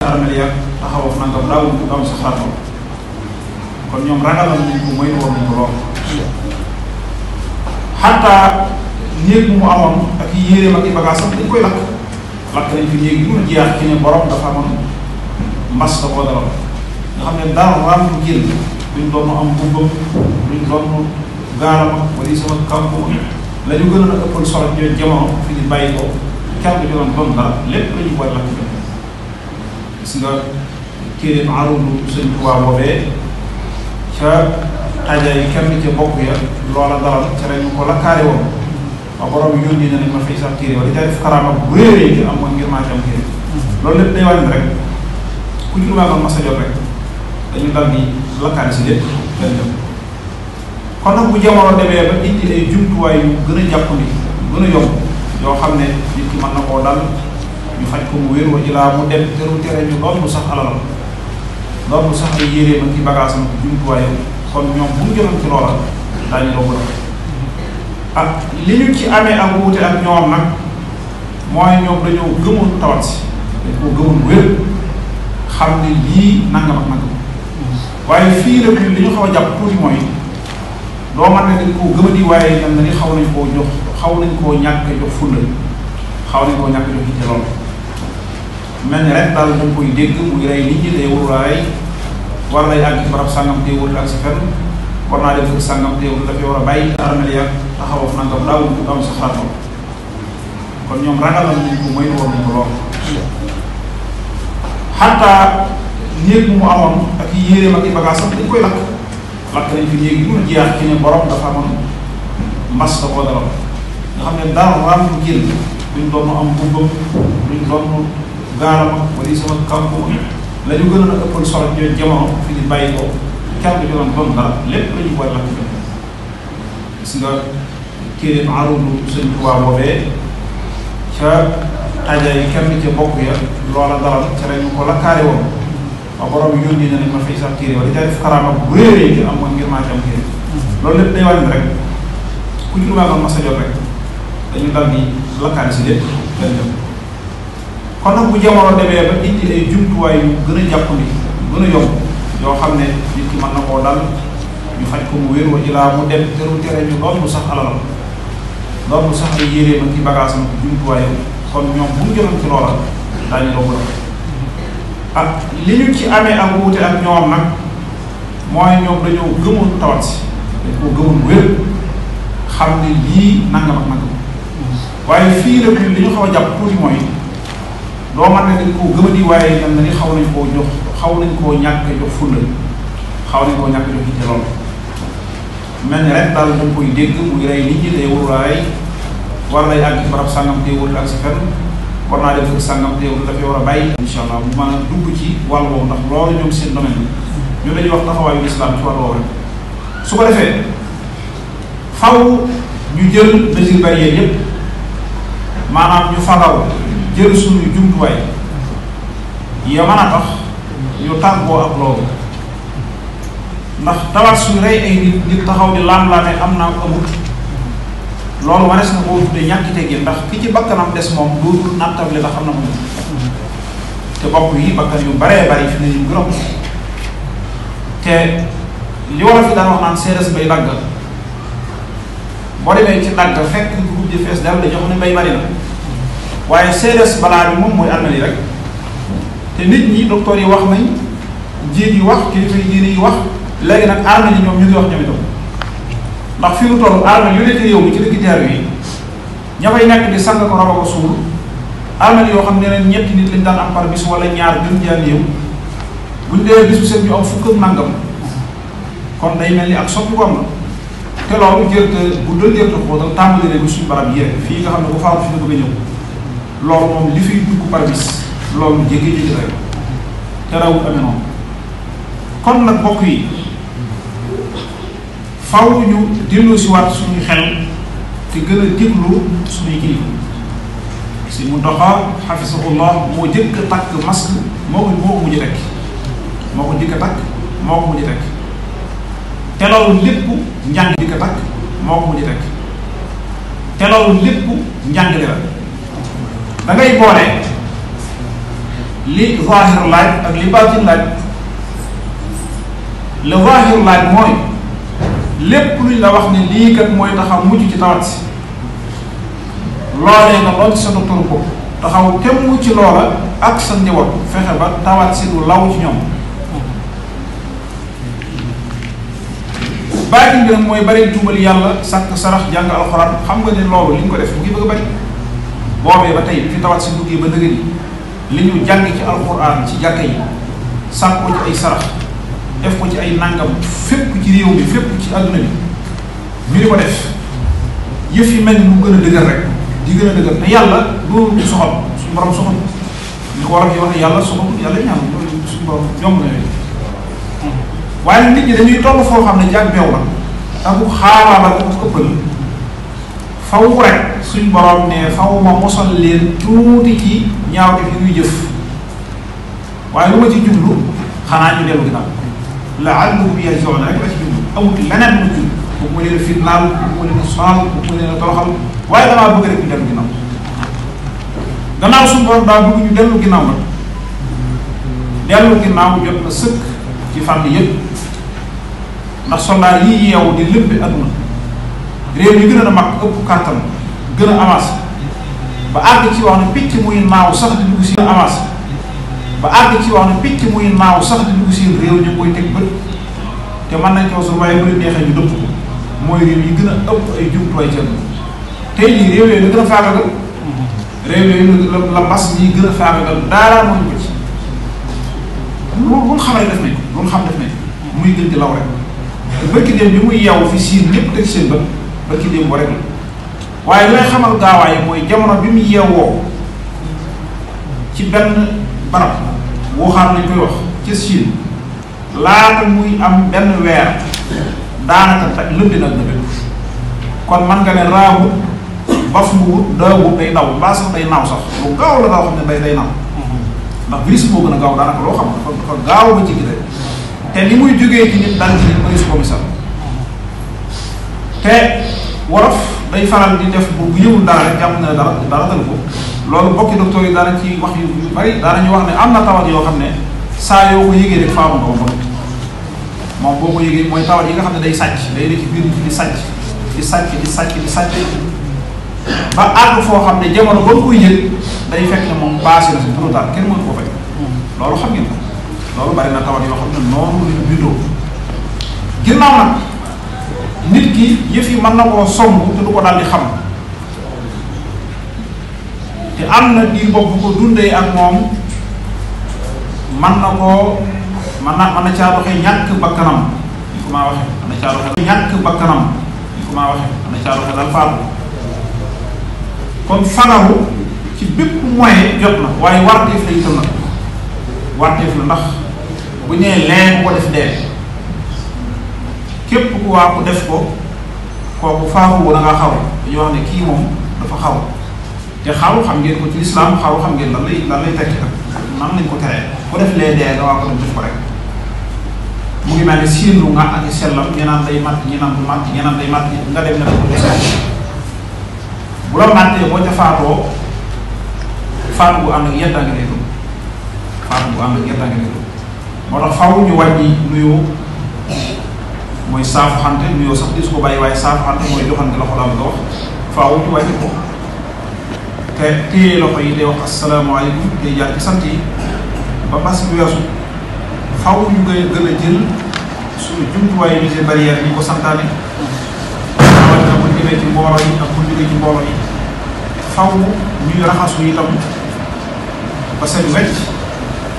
armel ya taxawaf nangam daawul bu am sa xaatoo kon ñoom ragalal nañ ko mooy woon nañ ko lool xataa néeg mu amoon ak i yéreem ak i bagaasam dañ koy lakk nañ fi néeg yi dul jeex ci ne borom dafa amoon mbas da koo dalal nga xam ne dara raam du génn duñ doon am mbubbam duñ doon gaalam wala sama kampo la ñu gën a ëppal solo ci jamono fi di bàyyi ko kenn du doon dara lépp la ñu koy lakk gis nga téere arudu sëñ Tuubaa boobee ca xaja yi kenn ca bokk ya loola dalal ca rek ñu ko lakkaare woon waa borom yónni na nañ ma fay sax téere wala ca def karaama bu réeree ngir am ngir maa ci am téere loolu lépp day wane rek ku ci lu maa mas a jot rek dañu dal di lakkaare si lépp leen dem kon nag bu jamono demee ba indi ay jumtuwaay yu gën a jàppandi yu gën a yomb yoo xam ne nit ki mën na koo dal ñu faj ko mu wér wa ilaa mu dem teru tere ñu doon sax alalam doon sax ay yéreem ak i bagaasam ak jumtuwaayam kon ñoom bu ñu jëloon ci loola daañu doog a ak li ñu ci amee ak wuute ak ñoom nag mooy ñoom dañoo gëmoon tawat si dañ koo gëmoon wér xam ne lii nangam ak nangam waaye fii la li ñu xaw a jàpp tuuti mooy doo mën ne dañ koo gëmadi waaye ñam na ni xaw nañ koo ñàkk jox fulla xaw nañ koo ñàkk jox ci lool mel ni rek daal dañ koy dégg muy rey nit ñi day warul a rey war lay àgg ci barab sàngam te warul ak si fenn war naa def sàngam te warul dafay war a bàyyi armel ya taxawaf nangam daawul bu am sa xaatoo kon ñoom ragalal nañ ko mooy woon nañ ko lool xataa néeg mu amoon ak i yéreem ak i bagaasam dañ koy lakk nañ fi néeg yi dul jeex ci ne borom dafa amoon mbas da koo dalal nga xam ne dara raam du génn duñ doon am mbubbam duñ doon gaalam wala sama kampo la ñu gën a ëppal solo ci jamono fi di bàyyi ko kenn du doon dara lépp la ñu koy lakk gis nga téere arudu sëñ Tuubaa boobee ca xaja yi kenn ca bokk ya loola dalal ca rek ñu ko lakkaare woon waa borom yónni na nañ ma fay sax téere wala ca def karaama bu réeree ngir am ngir maa ci am téere loolu lépp day wane rek ku ci lu maa mas a jot rek dañu dal di lakkaare si lépp leen dem kon nag bu jamono demee ba indi ay jumtuwaay yu gën a jàppandi yu gën a yomb yoo xam ne nit ki mën na koo dal ñu faj ko mu wér wa ilaa mu dem teru tere ñu doon sax alalam doon sax ay yéreem ak i bagaasam ak jumtuwaayam kon ñoom bu ñu jëloon ci loola daañu doog a ak li ñu ci amee ak wuute ak ñoom nag mooy ñoom dañoo gëmoon tawat si dañ koo gëmoon wér xam ne lii nangam ak nangam waaye fii la li ñu xaw a jàpp tuuti mooy doo mën ne dañ koo gëmadi waaye ñam na ni xaw nañ koo ñàkk jox fulla xaw nañ koo ñàkk jox ci lool mel ni rek daal dañ koy dégg muy rey nit ñi day warul a rey war lay àgg ci barab sàngam te warul ak si fenn war naa def sàngam te warul dafay war a bàyyi incha allah bu mën a dugg ci wàll boobu ndax loolu ñoom seen domaine bi ñu dañuy wax taxawaayu islam ci wàll boobu rek su ko defee faw ñu jël mesures barrières yëpp maanaam ñu fagaw jël suñu jumtuwaay ya mën a tax ñu tàggoo ak loolu ndax tawat suñu rey ay nit taxaw di laam-laame am naa ko amut loolu warees na koo tuddee ñàkki teggin ndax ki ci bakkanam des moom dootul nattable ndax am na ko te bopp yi bakkan yu baree bari fi ne ñu gërëm te li war a fi daan wax naan séeréer bay dagg boo demee ci dagg fekk dugub ji fees dal da jox ne mbay bari na waaye séeréer balaa bi moom mooy armel yi rek te nit ñi docteur yi wax nañ njiit yi wax kilifa yi diine yi wax léegi nag armel yi ñoom ñu ngi wax ñoom itam ndax fi mu toll armel yu nekk réew mi ci dëkk teer yi ña fay nekk di sang ko roba ko suul armel yoo xam ne leen ñetti nit lañ daan am par bis wala ñaar gën jaan yow buñ dee bis bu set ñu am fukk ak nangam kon day mel ni ak soppi ko am na te loolu jërte bu dël jërte xóotal tàmbali ne bu suñu barab yi rek fii nga xam ne bu faatu fi nga bëgg a ñëw loolu moom li fiy dugg par bis loolu jéggi rek te rawul amee noonu kon nag mbokk yi faw ñu dellu si waat suñuy xel te gën a déglu suñuy kilifa si mu doxa xafisahullah moo jëkk a takk masque moo ko mujj tekk moo ko jëkk a takk moo ko mujj tekk te loolu lépp njàng jëkk a takk moo ko mujj tekk te loolu lépp njàngale la da ngay boole li zahir laaj ak li baatin laaj. le zahir laaj mooy lépp luñ la wax ne lii kat mooy taxaw mucc ci tawat si loolee nga lool ci sa docteur ko taxaw temm ci loola ak sa njaboot fexe ba tawat si du law ci ñoom. baatin bi nag mooy bari tuubal yàlla sàkk sarax jàng alxuraan xam nga ne loolu li ñu ko def mu ngi bëgg a bari boobee ba tey fi tawat si duggee ba dëgg li ñu jàng ci alxuraan ci jàkka yi sàkk ko ci ay sarax def ko ci ay nangam fépp ci réew mi fépp ci àdduna bi ñu di ko def yëf yi mel ni mu gën a dëgër rek di gën a dëgër te yàlla du soxal suñu borom soxal ñu ko war a fi wax ne yàlla soxal yàlla ñaan loolu suñu borom yomb na waaye nit ñi dañuy toll foo xam ne jàng beew la ak xaabaabal ak ëppal faw rek suñ borom ne faw ma mosal leen tuuti ci ñaaw te fi ñuy jëf waaye lu ma ci jublu xanaa ñu dellu ginnaaw la'allahum yarji'uun rek la ci jublu amul leneen lu jublu bu ma leen a fitnaal bu ma leen a sonal bu ma leen a toroxal waaye damaa bëgg rek ñu dellu ginnaaw gannaaw suñ borom daa bëgg ñu dellu ginnaaw nag dellu ginnaaw jot na sëkk ci fànn yëpp ndax soldaar yi yeewu di lépp adduna réew yi gën a mag ëpp kàttan gën a avancé ba àgg ci wax ne picc muy naaw sax di dugg si avancé ba àgg ci wax ne picc muy naaw sax di dugg si réew ñu ngi koy teg bët te mën nañ ko su waaye bëri neexee ñu dëpp mooy réew yi gën a ëpp ay jumtuwaay ca tey jii réew yooyu la gën a faagagal réew yooyu la mbas yi gën a faagagal daaraa mooy ko ci loolu xam ne def nañ ko loolu xam def nañ ko muy gën di law rek bërki déem bi muy yeewu fi siin lépp teg seen bët bërki déem bo rek la waaye li lay xamal gaawaay mooy jamono bi mu yeewoo ci benn barab woo xam nañ koy wax ca siin laata muy am benn weer daanaka tak lëndi nag na bépp kon man nga ne raawut baf mu wut daawut day daw mbaa sax day naaw sax lu gaaw la daa xam ne day naaw ndax virus moo gën a gaaw daanaka loo xam dafa gaaw ba jiggi rek te ni muy jógee ci nit dal ci nit mënees ko misaal te wolof day faral di def bu yëwul dara rek jàpp ne dara dal ko loolu bokki docteur yi daana ci wax yu bari daanañu wax ne am na tawat yoo xam ne saa yoo ko yëgee rek faamu nga ko moom boo ko yëgee mooy tawat yi nga xam ne day sàcc day nekk ci biir nit di sàcc ba àgg foo xam ne jamono ba nga koy yëg day fekk ne moom passé na si trop tard kenn mënu ko faj loolu xam ngeen ko loolu bari na tawat yoo xam ne noonu la ñu bindoo ginnaaw nag nit ki yëf yi mën na koo somb te du ko daal di xam te am na diir bopp bu ko dundee ak moom mën na caa doxee ñàkk bakkanam ni ko maa waxee mën na caa doxee ñàkk bakkanam ni ko maa waxee mën na caa doxee daal faatu kon fagaru ci bépp moyen jot na waaye warteef la itam nag warteef la ndax bu ñëwee leen ko def dee képp ku waa ko def ko kooku faafu da ngaa xaw dañuy wax ne kii moom dafa xaw te xaw xam ngeen ko ci lislaam xaw xam ngeen lan lay tekki ak nan lañ ko teree ku def lee dee nga waa ko def ko rek mu ngi mel ne siinlu nga ak sellam ñe naan day matt ñe naan du matt ñe naan day matt nga dem ne ko def bu la màttee boo ca faatoo faatu bu am ak yeddaange lay doon faatu bu am ak yeddaange lay doon moo tax faw ñu wàññi nuyoo mooy saafu xante nuyoo sax di su ko bàyyi waaye saafu xante mooy joxante loxo la nga wax faaw ñu wàññi ko te téye loxo yi day wax asalaamaaleykum day jaar ci sant yi ba bas bi weesu faw ñu gën a jël suñu jumtuwaay mesures barrières yi ko santaane rawatina bu ñu demee ci mbooloo yi ak bu ñu jógee ci mbooloo yi faw ñuy raxasu itam ba seen wecc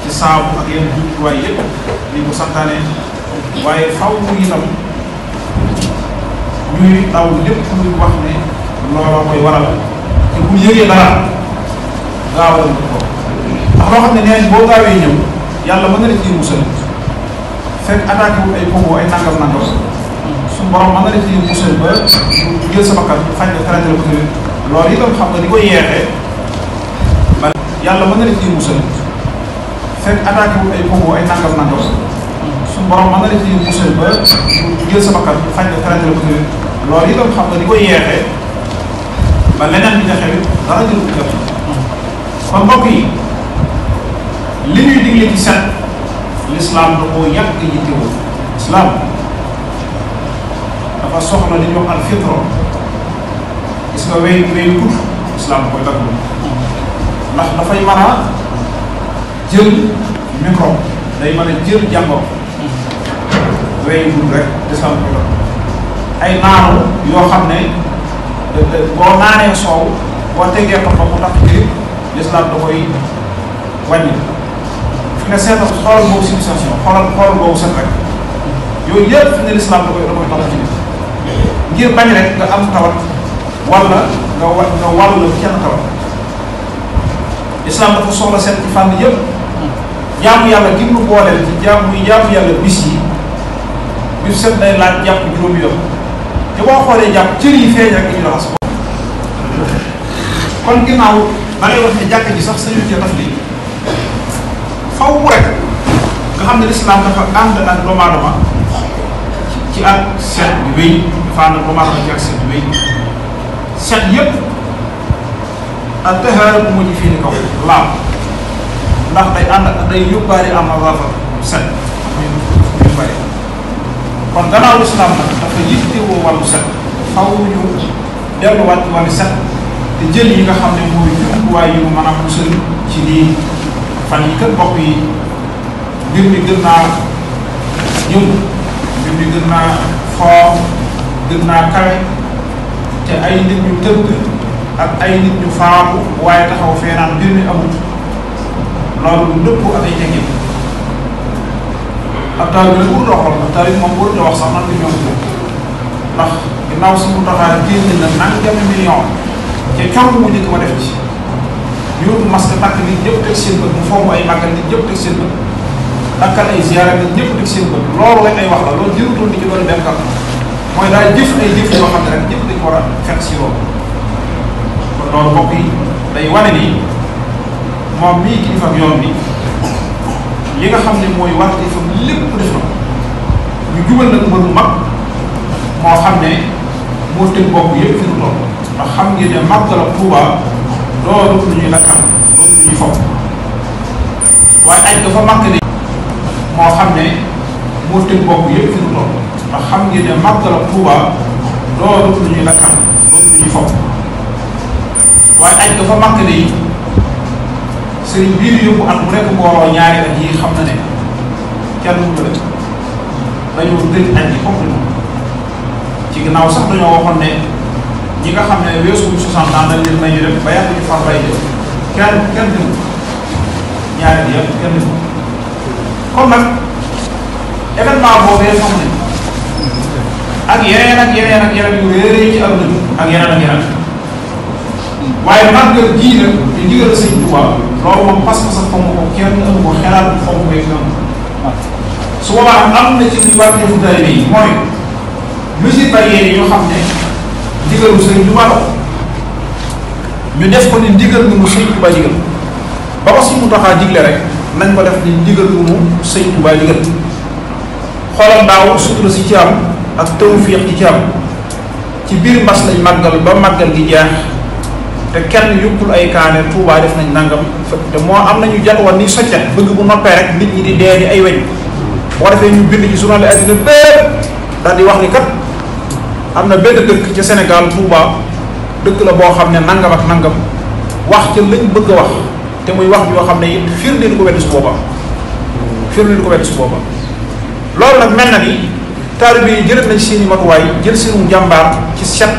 ci saabu ak yenn jumtuwaay yëpp ni ko santaane waaye faw itam ñuy daw lépp luy wax ne looloo koy waral te bu ñu yëgee dara gaawal ko ndax loo xam ne neen boo gaawee ñëw yàlla mën na la ciy musal fekk attaqué wu ay bobo ay nangam suñu borom mën na la ciy musal ba du jël sa bakkan faj la traité la ko loolu itam xam nga di ko yeexee ba yàlla mën na la ciy musal fekk attaqué wu ay bobo ay nangam suñu borom mën na la ciy musal ba du jël sa bakkan faj la traité la ko loolu itam xam nga di ko yeexee ba leneen bi nga xewit dara jël ko jot kon mbokk yi jógee ci set l'islam da koo yàgg yittewoo. islam dafa soxla li ñuy wax al fitro gis nga wéy gudd islam da koy dagg ndax dafay mën a jël microbe day mën a jël jàngoro wéy gudd rek l'islam da koy dagg ay naanu yoo xam ne boo naanee soow boo tegee ko ba mu tax ci l'islam da koy wàññi fi nga seetal xoolal boobu civilisation xoolal boobu set rek yooyu yëpp fi ne l'islam da koy tax ci nit ngir bañ rek nga am tawat wala nga wàll kenn tawat l'islam dafa soxla set ci fànn yëpp jaamu yàlla gi mu booleel ci jaamu yàlla bis yi bis set day laaj jàpp juróomi yoon te boo xoolee jàpp cër yi feeñ rek ñu raxas ko kon ginnaaw da ngay wax ne jàkk ji sax sañu cee taf lii faw mu rek nga xam ne l'islam dafa ànd ak doomu aadama ci ak set bi wéy dafa ànd ak doomu aadama ci ak set bi wéy set yëpp ak tahaara bu mujj fii ni kaw laam ndax day ànd ak day yóbbaale am avafa set yu bëri kon gannaaw l'islam nag dafa yittewoo wàllu set faw ñu delluwaat ci wàllu set te jël yi nga xam ne mooy jumtuwaay yu mën a musal ci lii fan yi kër bopp yi mbir mi gën naa ñëw mbir mi gën naa fort gën naa kawe te ay nit ñu tëdd ak ay nit ñu faatu waaye taxaw fee naan mbir mi amut loolu lépp ak ay teggin ab taal bi nag warut a xool ab taal bi moom warut a wax sax man bi ñoom ndax ginnaaw si mu taxaar génn na nangami million te coono mu njëkk ma def ci ñu masque takk nit ñëpp teg seen bët mu fomm ay màggal nit ñëpp teg seen bët dakkal ay ziara nit ñëpp teg seen bët loolu rek ay wax la loolu jërutoon di ci doon benn kàddu mooy daal jëf ay jëf yoo xam ne rek ñëpp dañ ko war a fekk si loolu kon loolu mbokk yi day wane ni moom mii kilifa ak yoon bi li nga xam ne mooy war fam lépp def na ñu jubal nag mbër mu mag moo xam ne moo tëj bopp yëpp fi mu toll ndax xam ngeen ne màggal ak Tuuba loolu lu ñuy lakkal loolu lu ñuy fopp waaye aj dafa màgg ne moo xam ne moo tëj bopp yëpp fi mu toll ndax xam ngeen ne màggal ak Tuuba loolu lu ñuy lakkal loolu lu ñuy fopp waaye aj dafa màgg ne sëriñ biir yóbbu at bu nekk mbooloo ñaari at yi xam na ne kenn mu la dañoo tëj aj yi complètement ci ginnaaw sax dañoo waxoon ne ñi nga xam ne weesu 60 ans dañ leen may ñu dem ba yàgg ñu far bay def kenn dem ñaari at yëpp kenn dem kon nag événement boobee xam ne ak yeneen yu réeré ci àdduna bi ak yeneen waaye màggal jii nag di ndigal sëñ Tuubaa loolu moom parce que sax fomm ko kenn ëpp ko xelaat bu fomm beeg noonu su boobaa am na ci li war defu taalibe yi mooy mesure barrière yi ñoo xam ne ndigalu sëñ Tuubaa la ñu def ko ni ndigal lu mu sëñ Tuubaa digal ba ko si mu taxaa digle rek nañ ko def ni ndigal lu mu sëñ Tuubaa digal xoolal daaw sutura si ci am ak tawfiix ci am ci biir mbas lañ màggal ba màggal gi jeex te kenn yukkul ay kaane Touba def nañ nangam te moo am nañu jàlluwaat ni soccet bëgg bu noppee rek nit ñi di dee di ay weñ boo defee ñu bind ci journal addina bépp daal di wax ni kat am na benn dëkk ca Sénégal Touba dëkk la boo xam ne nangam ak nangam wax ca lañ bëgg a wax te muy wax yoo xam ne it firndeel ko weddi su booba loolu nag mel na ni taalibe yi jël nañ seeni matuwaay jël seenu jàmbaar ci set